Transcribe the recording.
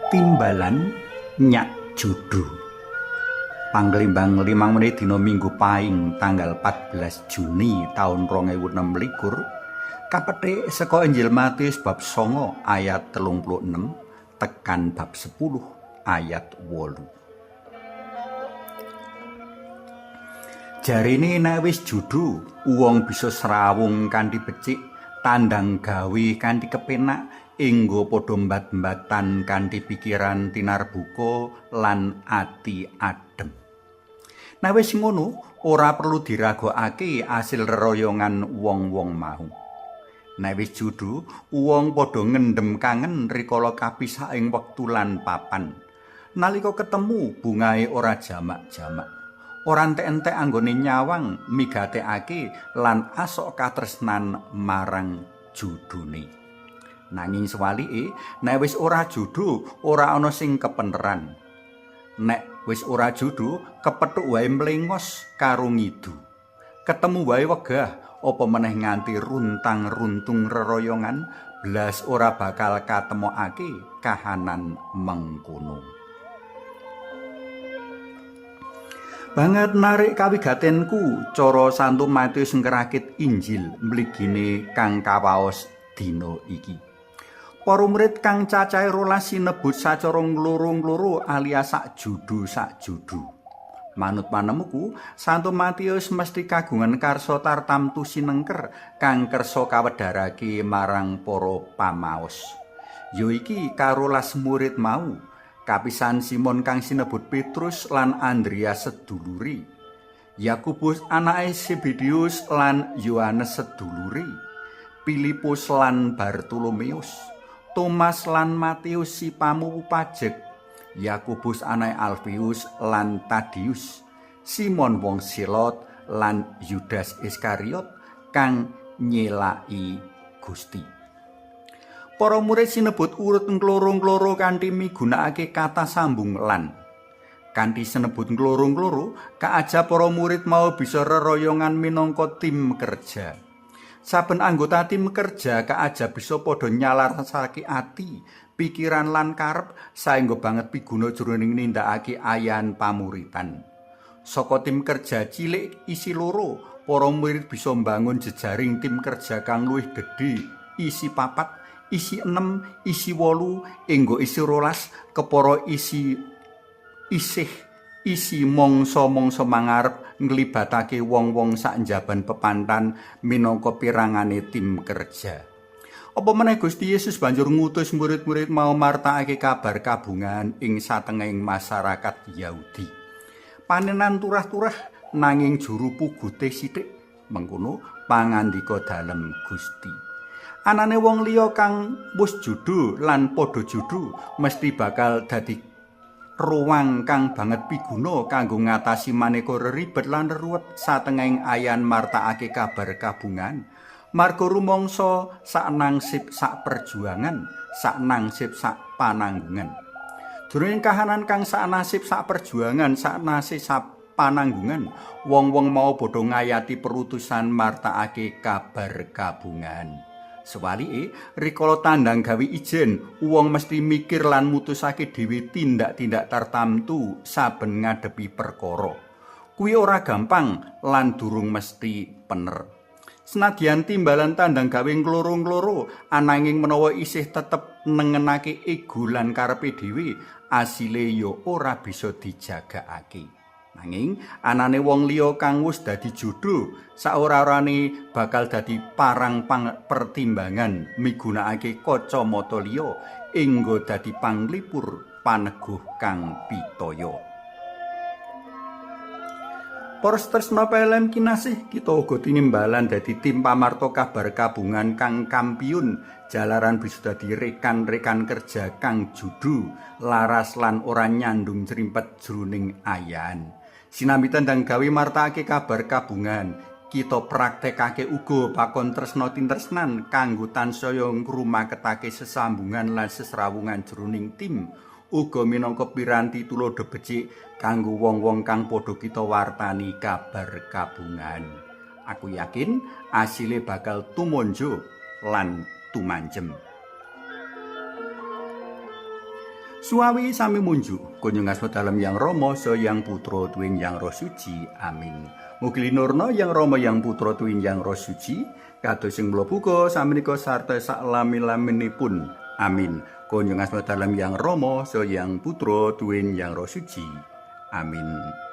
Timbalan nyak judu. Panglimbang 5 menit dina Minggu Paing tanggal 14 Juni taun 2026 kapethik saka Injil Matius bab 9 ayat 36 tekan bab 10 ayat 8. Jarine nek wis judu, wong bisa srawung kanthi becik, tandang gawe kanthi kepenak, enggo padha mbat-mbatan kanthi pikiran tinarbuka lan ati adem. Nek wis ngono, ora perlu diragokake asil reroyongan wong-wong mau. Nek wis judu, wong padha ngendhem kangen rikala kapisah ing wektu lan papan. Nalika ketemu, bungahe ora jamak-jamak. Ora entek-entek anggone nyawang, migatekake lan asok katresnan marang judune. Nanging sewalike, nek wis ora judu, ora ana sing kepeneran. Nek wis ora judu, kepethuk wae mlengos karo ngidu. Ketemu wae wegah, apa meneh nganti runtang-runtung reroyongan, blas ora bakal katemokake kahanan mengkono. Banget narik kawigatenku cara Santo Matius ngrakit Injil mligine kang kawaos dina iki. Para murid kang cacahe 12 sinebut sacara ngloro-ngloro alias sak judu sak judu. Manut panemuku, Santo Matius mesti kagungan karsa tartamtu sinengker kang kersa kawedharake marang para pamaos. Ya iki karolas murid mau, kapisan Simon kang sinebut Petrus lan Andreas sedulure, Yakobus anake Zebedeus lan Yohanes sedulure, Filipus lan Bartolomeus, Thomas lan Matius si pamuwu pajek, Yakobus anake Alfeus lan Tadius, Simon wong Selot lan Yudas Iskariot kang nyelaki Gusti. Para murid sinebut urut ngloro-ngloro kanthi migunakake kata sambung lan. Kanthi sinebut ngloro-ngloro, kaaja para murid mau bisa reroyongan minangka tim kerja. Saben anggota tim kerja kaaja bisa padha nyalarasake ati, pikiran lan karep saengga banget piguna jroning nindakake ayan pamuritan. Saka tim kerja cilik isi loro, para murid bisa mbangun jejaring tim kerja kang luwih gedhe, isi 4, isi 6, isi 8, enggo isi 12, kepara isi isih isi mangsa-mangsa mangarep nglibatake wong-wong sak njaban pepantan minangka pirangane tim kerja. Apa meneh Gusti Yesus banjur ngutus murid-murid mau martakake kabar kabungan ing satengahing masyarakat Yahudi. Panenan turah-turah nanging juru pugute sithik, mengkono pangandika dalem Gusti. Anane wong liya kang wis judu lan padha judu mesti bakal dadi ruang kang banget piguna kanggo ngatasi maneka reribet lan ruwet satengahing ayan martakake kabar kabungan. Marga rumangsa sak nangsip sak perjuangan, sak nangsip sak pananggungan. Jroning kahanan kang sak nasib sak perjuangan, sak nasib sak pananggungan, wong-wong mau padha ngayati perutusan martakake kabar kabungan. Sewalike, rikala tandang gawe ijen, wong mesti mikir lan mutusake dhewe tindak-tindak tartamtu saben ngadepi perkara. Kuwi ora gampang lan durung mesti pener. Senadyan timbalan tandang gawe ngloro-ngloro, ananging menawa isih tetep nengenake ego lan karepe dhewe, asile ya ora bisa dijagakake. Nanging anane wong liya kang wis dadi judu, saora-orane bakal dadi parang pertimbangan migunakake kacamata liya enggo dadi panglipur paneguh kang pitaya. Para tresna PLM kinasih, kita uga tinimbalan dadi tim pamarta kabar kabungan kang kampiun jalaran bisa dadi rekan-rekan kerja kang judu, laras lan ora nyandung crimpet jroning ayan. Sinambi tandang gawe martakake kabar kabungan, kita praktekake uga pakon tresna tintresnan kanggo tansaya ngrumaketake sesambungan lan sesrawungan jroning tim. Uga minangka piranti tuladha becik kanggo wong-wong kang padha kita wartani kabar kabungan. Aku yakin asile bakal tumonjo lan tumanjem. Suawi sami munjuk kunjung asma dalem Yang Rama saha Yang Putra tuwin Yang Roh Suci. Amin. Mugi linurna Yang Rama Yang Putra tuwin Yang Roh Suci kados sing mula buka samenika sarta saklami-laminipun. Amin. Kunjung asma dalem Yang Rama saha Yang Putra tuwin Yang Roh Suci. Amin.